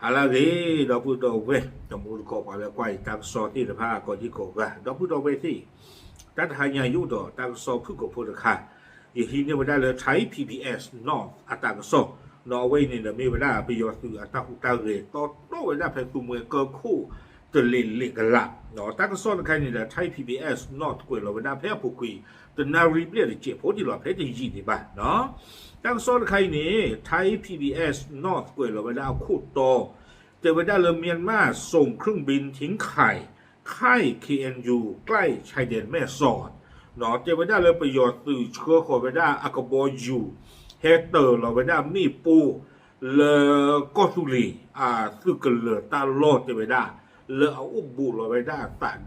ဟါလၢအဂ့ၤ ဒီပုၢ်ဒီဝဲၢ် တမူတကိး ပှၤလၢကွၢ်ယတၢ်ကစီၣ်သ့ၣ်တဖၣ် ကိးဒံကိးဂၤ ဒီပုၢ်ဒီဝဲၢ်သ့ၣ်, တၢ်တဟါညါယအိၣ်ဒီးတၢ်ကစီၣ်ဖုၣ်ကိာ်ဖိတခါ, ယဟံးန့ၢ်ဝဲဒၣ်လၢ Thai PBS North အတၢ်ကစီၣ်, ဒီးအဝဲအံၤန့ၣ်ဒီးမ့ၢ်ဝဲဒၣ်ပယီၤသုးအတၢ်ဟူးတၢ်ဂဲၤတီတီဝဲဒၣ်ဖဲသူမှဲကၢခိၣ်တလ့ၤလ့ၤကလာ်, ဒီးတၢ်ကစီၣ်တခါအံၤန့ၣ်ဒီး Thai PBS North ကွဲးလီၤဝဲဒၣ်ဖဲအပူၤကွံာ် တနၣ်ရံၣ်ဘျဲၣ်တစဲးဖိဒံးလီၤ ဖဲတယံာ်ဒံးဘၣ် တၢ်ကစီၣ်တခါအံၤန့ၣ် Thai PBS North ကွဲးလီၤဝဲဒၣ်အခိၣ်တီ, တဲဝဲဒၣ်လၢ မြန်မာ ส่งเครื่องบินทิ้งข่าย ค่าย เคเอ็นยู ใกล้ชายแดนแม่สอด တဲဝဲဒၣ်လၢပယီၤသုးဆှၢဃီၤဝဲဒၣ်အကဘီယူၤ ဟဲတၢၤလီၤဝဲဒၣ်မ့ၣ်ပိၢ် လၢကီၢ်သူလ့ၤ အသုးကလၢၤတၢ်လီၢ်တဲဝဲဒၣ် လၢအအိၣ်ဘူးလီၤဝဲဒၣ်အသး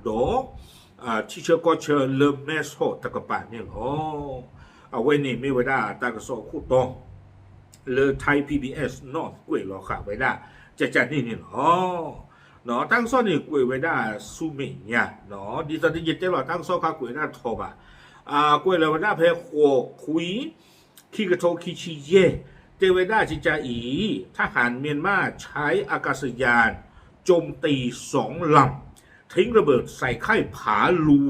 ဒီး ထံဆၢကီၢ်ဆၢလၢမဲဆီးတကပၤန့ၣ်လီၤ. အဝဲန့ၣ်မ့ၢ်ဝဲဒၣ်တၢ်ကစီၣ်အခိၣ်တီ လၢ Thai PBS North ကွဲးလီၤဃာ်ဝဲဒၣ် ကကန့ၣ်န့ၣ်လီၤ. တၢ်ကစီၣ်န့ၣ်ကွဲးဝဲဒၣ်ဆူမဲာ်ညါ, ဒ်သိးယတဲလီၤတၢ်ကစီၣ်ခါကွဲးဝဲဒၣ်ထီဘၣ်, ကွဲးလီၤဝဲဒၣ်ဖဲဃိးခွံ ခံကထိခံဆံယဲၢ်, တဲဝဲဒၣ်ကကအံၤ ทหารเมียนมาใช้อากาศยานโจมตีสองลำ ทิ้งระเบิดใส่ค่ายผาลู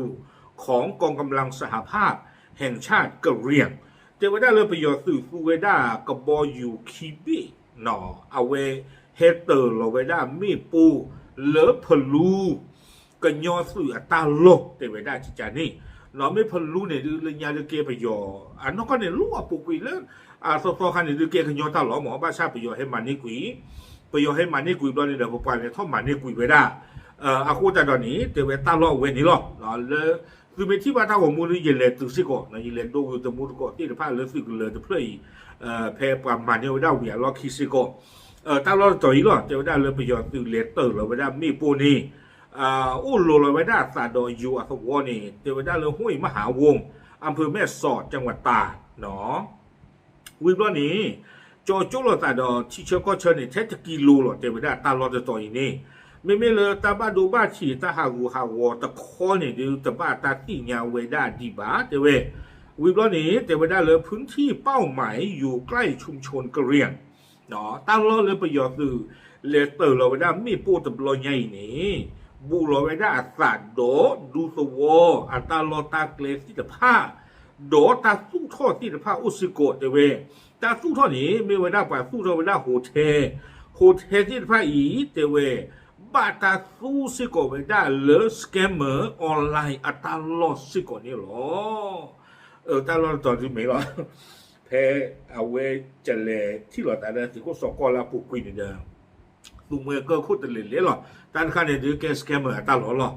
ของกองกำลังสหภาพแห่งชาติกะเหรี่ยง တဲဝဲဒၣ်လၢပယီၤသုးသူဝဲဒၣ်ကဘီယူၤခံဘ့ၣ် အဝဲဟဲတၢၤလီၤဝဲဒၣ်မ့ၣ်ပိၢ်လၢဖလူ ကညီသုးအတၢ်လီၢ်တဲဝဲဒၣ်ကကန့ၣ်, မ့ၢ်ဖလူန့ၣ်ဒုးလၢညါဒုးကဲပယီၤ, အနီၢ်ကီၢ်န့ၣ် လီၤအပူၤကွံာ်လၢ အသီသီခါန့ၣ်ဒုးကဲကညီတၢ်လီၢ်မး, ဘၣ်ဆၣ်ပယီၤဟဲမၤန့ၢ်ကွံာ်, ပယီၤဟဲမၤန့ၢ်ကွံာ်ဘျီန့ၣ်ဒီး ပပှၤလဲၤထီၣ်မၤန့ၢ်ကွံာ်ဝဲဒၣ်, အဃိသတးဒီးန့ၣ် တဲဝဲတၢ်လီၢ်အဝဲန့ၣ်လီၤ. လၢသုမ့ၢ်ထံၣ်ဘၣ်တၢ်ဂီၤမူဒုး ယလဲၤတုၤစ့ၢ်ကီး, ယလဲၤဒိဂုာ်တမူတကိးသ့ၣ်တဖၣ်လၢသုးကလၢၤတဖျၢၣ်အံၤ, ဖဲပှၤမၤန့ၢ်ဝဲဒၣ်ဝံၤအလီၢ်ခံစ့ၢ်ကီး, တၢ်လီၢ်တတီၤအံၤလီၤ တဲဝဲဒၣ်လၢပယီၤသုးလဲၤတၢၤလီၤဝဲဒၣ်မ့ၣ်ပိၢ်န့ၣ် အိၣ်လီၤလီၤဝဲဒၣ်အသးဒီးယိၤအသဝီန့ၣ် တဲဝဲဒၣ်လၢ ห้วยมหาวง อำเภอแม่สอด จังหวัดตาก ဝံၤဘျီန့ၣ် ကၠီကၠိလိာ်သးဒီးထံဆၢကီၢ်ဆၢန့ၣ် ထဲတကံလိၤလီၤ တဲဝဲဒၣ်တၢ်လီၢ်တတီၤအံၤန့ၣ်, မ့မ့ၢ်လၢတၢ်ဘၣ်ဒိဘၣ်ထံးတၢ်ဟးဂူာ်ဟးဂီၤတခီန့ၣ်ဒုး တဘၣ်တၢ်သ့ၣ်ညါဝဲဒၣ်ဒံးဘၣ် တဲဝဲ, ဝံၤဘျီန့ၣ် တဲဝဲဒၣ်လၢ พื้นที่เป้าหมายอยู่ใกล้ชุมชนกะเหรี่ยง တၢ်လီၢ်လၢပယီၤသုးလဲၤတၢၤလီၤဝဲဒၣ်မ့ၣ်ပိၢ်တဘျီညါအံၤန့ၣ် ဘူးလီၤဝဲဒၣ်အသးဒီးဒူသဝီအတၢ်လီၢ်တၢ်ကျဲသ့ၣ်တဖၣ် ဒီးတၢ်သူၣ်ထီၣ်သ့ၣ်တဖၣ်အိၣ်စ့ၢ်ကီးတဲဝဲ, တၢ်သူၣ်ထီၣ်န့ၣ် မ့ၢ်ဝဲဒၣ်ပှၤသူၣ်ထီၣ်ဝဲဒၣ် hotel, hotel သ့ၣ်တဖၣ်အံၤ တဲဝဲ ဘၣ်တၢ်သူစ့ၢ်ကီးဝဲဒၣ်လၢ scammer online အတၢ်လီၢ်စ့ၢ်ကီးန့ၣ်လီၤ. တၢ်လီၢ်တတီၤဒုးမ့ၢ်လီၤ ဖဲအဝဲကလဲၤထံၣ်လိာ်သးလၢသုးခိၣ်စီၤကီၢ်လၢအပူၤကွံာ်န့ၣ်ဒီး သူမှဲကၢခိၣ်တလဲၤလဲၤလီၤ. တၢ်တခါန့ၣ်ဒုးကဲ scammer အတၢ်လီၢ်လီၤ.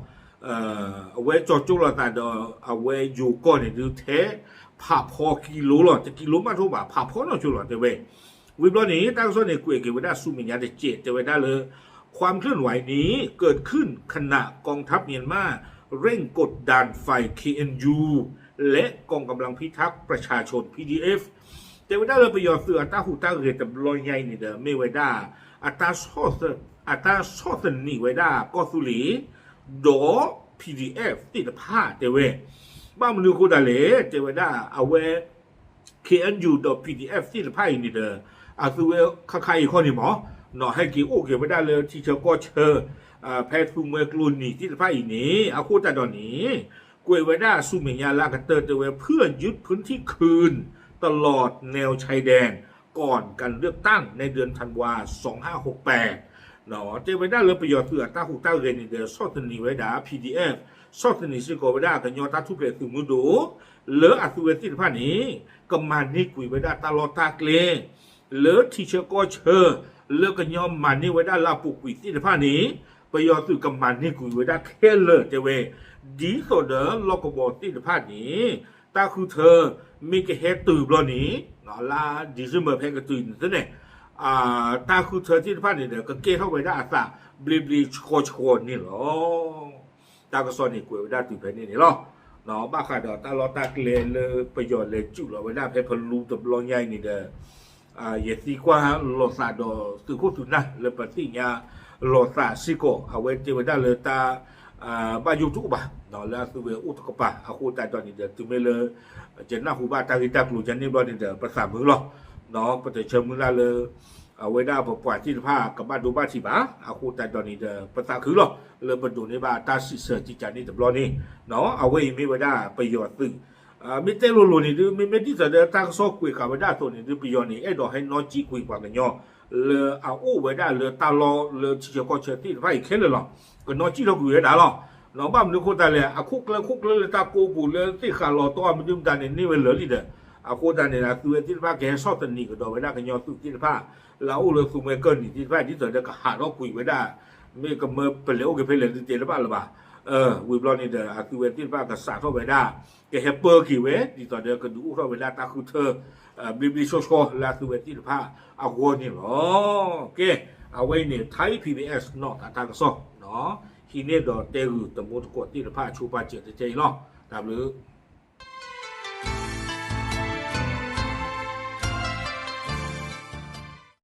အဝဲကၠီကၠိလိာ်သးဒီး အဝဲယိၤကီၢ်န့ၣ်ဒုးထဲ ဖးဖီကံလိလီၤ, တကံလိမးထိဘၣ် ဖးဖီနီၢ်ဆိလီၤတဲဝဲ. ဝံၤဘျီန့ၣ် တၢ်ကစီၣ်န့ၣ်ကွဲးက့ၤဝဲဒၣ်ဆူမဲာ်ညါတစဲး တဲဝဲဒၣ်လၢ ความเคลื่อนไหวนี้เกิดขึ้นขณะกองทัพเมียนมาเร่งกดดันฝ่าย เคเอ็นยู และกองกำลังพิทักษ์ประชาชน พีดีเอฟ တဲဝဲဒၣ်လၢပယီၤသုးအတၢ်ဟူးတၢ်ဂဲၤတဘျီညါအံၤန့ၣ်ဒီး မ့ၢ်ဝဲဒၣ် အတၢ်ဆီၣ်သနံးဝဲဒၣ်ကီၢ်သူလ့ၤ ဒီး PDF သ့ၣ်တဖၣ်တဲဝဲ, ဘၣ်မနုၤအဃိဒၣ်လဲၣ် တဲဝဲဒၣ်အဝဲ KNU ဒီး PDF သ့ၣ်တဖၣ်အံၤန့ၣ်ဒီး အသုဝဲခါခါအံၤခီန့ၣ်မး နီၢ်ဟဲက့ၤအိၣ်က့ၤဝဲဒၣ်လၢထံဆၢကီၢ်ဆၢ ဖဲသူမှဲကျိနံၤသ့ၣ်တဖၣ်အံၤန့ၣ် အဃိသတးဒီးန့ၣ် ကွဲးဝဲဒၣ်ဆူမဲာ်ညါလၢအကတၢၢ်တဲဝဲ เพื่อยึดพื้นที่คืนตลอดแนวชายแดน ก่อนการเลือกตั้งในเดือนธันวา สองห้าหกแปด တဲဝဲဒၣ်လၢပယီၤသုးအတၢ်ဟူးတၢ်ဂဲၤန့ၣ်ဒီး ဆီၣ်သနံးဝဲဒၣ် PDF, ဆီၣ်သနံးစ့ၢ်ကီးဝဲဒၣ်ကညီတၢ်ထူၣ်ဖျဲးသုးမုၢ်ဒိၣ် လၢအသုဝဲသ့ၣ်တဖၣ်န့ၣ် ကမၤန့ၢ်ကွံာ်ဝဲဒၣ်တၢ်လီၢ်တၢ်ကျဲ လၢထံဆၢကီၢ်ဆၢ လၢကညီမၤန့ၢ်ဝဲဒၣ်လၢအပူၤကွံာ်သ့ၣ်တဖၣ်န့ၣ် ပယီၤသုးကမၤန့ၢ်ကွံာ်ဝဲဒၣ်ခဲလၢာ်တဲဝဲ, ဒ်သိးဒီးလီၢ်ကဝီၤသ့ၣ်တဖၣ်န့ၣ် တၢ်ဃုထၢမ့ၢ်ကဟဲတုၤဘျီန့ၣ် လါ December ဖဲကတုၤန့ၣ်သ့ၣ်န့ၣ် တၢ်ဃုထၢသ့ၣ်တဖၣ်န့ၣ်ဒီး ကကဲထီၣ်ဝဲဒၣ်အသးဘျ့ဘျ့ဆှီဆှီန့ၣ်လီၤ. တၢ်ကစီၣ်န့ၣ်ကွဲးဝဲဒၣ်တုၤဖဲန့ၣ်န့ၣ်လီၤ. ဘၣ်ဃးဒီးတၢ်လီၢ်တၢ်ကျဲလၢပယီၤလဲၤစုၣ်လီၤဝဲဒၣ်ဖဲဖလူတဘျီညါအံၤန့ၣ်ဒီး ယသံကွၢ်လိာ်သးဒီးသုးခိၣ်သုးနၢ်လၢပသ့ၣ်ညါလိာ်သးစ့ၢ်ကီး အဝဲတဲဝဲဒၣ်လၢတၢ် ဘၣ်ယိၣ်တအိၣ်ဘၣ် လၢအသုဝဲအိၣ်တကပၤ အဃိသတးဒီးန့ၣ်ဒီး တုၤမ့ၢ်လၢ ယနၢ်ဟူဘၣ်တၢ်ဂ့ၢ်တၢ်ကျိၤယၤန့ၣ်ဘျီန့ၣ်ဒီး ပသးမုာ်လီၤ. ပတဆၢမုၢ်လၢ်လၢ အဝဲဒၣ်ပပှၤသ့ၣ်တဖၣ်ကဘၣ်ဒိဘၣ်ထံးဘၣ်. အဃိသတးဒီးန့ၣ်ဒီး ပသးခုလီၤ လၢပဒိးန့ၢ်ဘၣ်တၢ်စံးဆၢကကန့ၣ်တဘျီန့ၣ်, အဝဲအံၤမ့ၢ်ဝဲဒၣ်ပယီၤသုး မ့ၢ်တဲလိၤလိၤန့ၣ်ဒုး မ့မ့ၢ်ဒ်သိးဒီးတၢ်ကစီၣ်ကွဲးဃာ်ဝဲဒၣ်အသိးန့ၣ်ဒုး ပယီၤန့ၣ် အဲၣ်ဒိးဟဲနီၣ်စံၣ်ကွံာ်ပှၤကညီ လၢအအိၣ်ဝဲဒၣ်လၢတၢ်လီၢ်လၢထံဆၢကီၢ်ဆၢသ့ၣ်တဖၣ်အံၤခဲလၢာ်လီၤ. ကနီၣ်စံၣ်ထီၣ်ကွံာ်ဝဲဒၣ်လီၤ. ဘၣ်မနုၤအဃိသတးလဲၣ်, အခိၣ်ကျၢခိၣ်ကျၢလၢတၢ်ကိးပူၤလၢသ့ၣ်ဃးလီၤတီၢ်အမနုၤမတၤန့ၣ် န့ၢ်ဝဲလၢာ်လံဒီး, အဃိသတးန့ၣ် အသုဝဲသ့ၣ်တဖၣ်ကဟဲဆီၣ်သနံးကဒီးဝဲဒၣ်ကညီသုးသ့ၣ်တဖၣ် လၢအအိၣ်လၢသူမှဲကၢၢ်နံၤသ့ၣ်တဖၣ် ဒ်သိးဒီးကဟးထီၣ်ကွံာ်ဝဲဒၣ်, မ့ၢ်ကမၢပလဲၤအိၣ်က့ၤဖဲလဲၣ်ဒုးတဲတဘၣ်လၢၤဘၣ်. ဝံၤဘျီန့ၣ်ဒီး အသုဝဲသ့ၣ်တဖၣ်ကစးထီၣ်ဝဲဒၣ် ကဟဲပၢက့ၤဝဲ ဒ်သိးဒီးကဒုးအိၣ်ထီၣ်ဝဲဒၣ်တၢ်ဃုထၢ ဘျ့ဘျ့ဆှီဆှီလၢအသုဝဲသ့ၣ်တဖၣ်အဂီၢ်န့ၣ်လီၤ. ကဲ, အဝဲအံၤန့ၣ် Thai PBS နီၢ်သးတၢ်ကစီၣ် ဟံးန့ၢ်ဒီးတဲဂုာ်တမူတကိးသ့ၣ်တဖၣ်အဆိပာ်စၢၤတထဲအံၤလီၤ. တၢ်ဘျုး